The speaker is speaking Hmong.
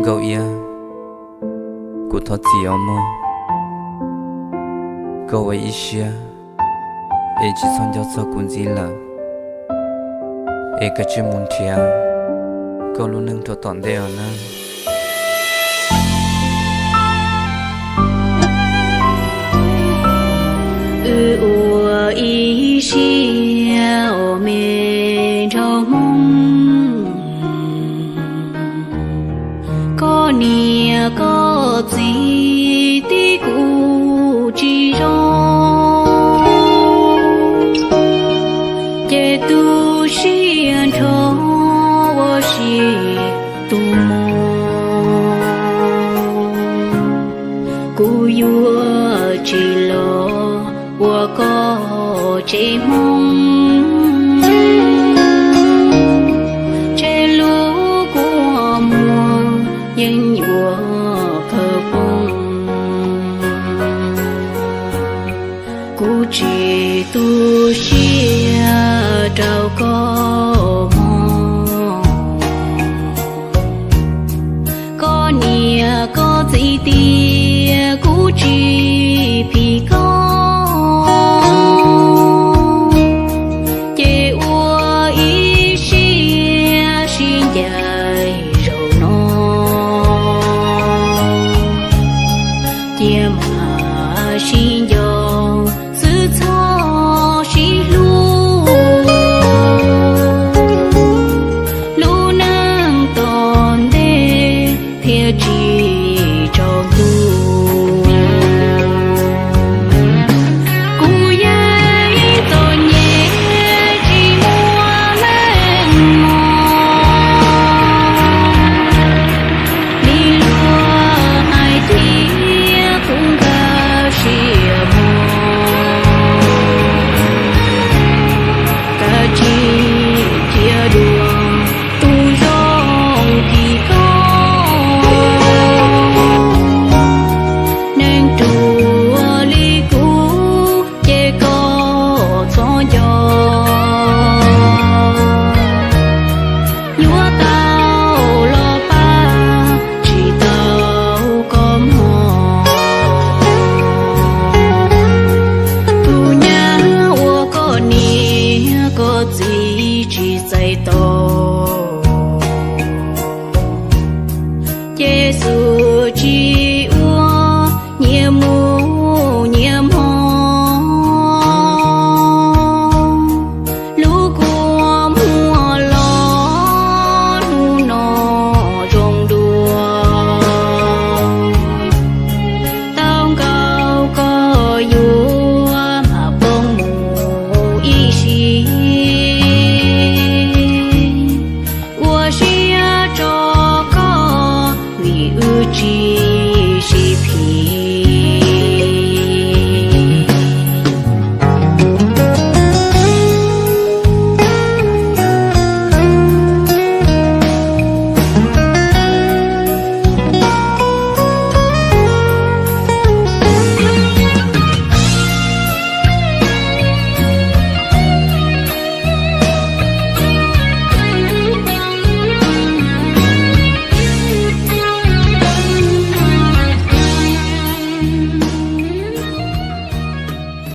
Nkauj Iab, kuv thov txim os mog. Koj ua ib siab es tsis txhob nco txog kuv ntxiv lawm, es koj cia li mus nrhiav koj lub neej rau tom ntej os nawb. Wb ua ib siab os me nraug Hmoob, koj niam koj txiv tib kuj tsis zoo, ces tu siab nrho ua si tus mog. Kuv yuav tsis los ua koj tsev Hmoob, tseg lub kua muag yeej yuav kawg poob. Kuv tsis tu siab rau koj mog, koj niam koj txiv tib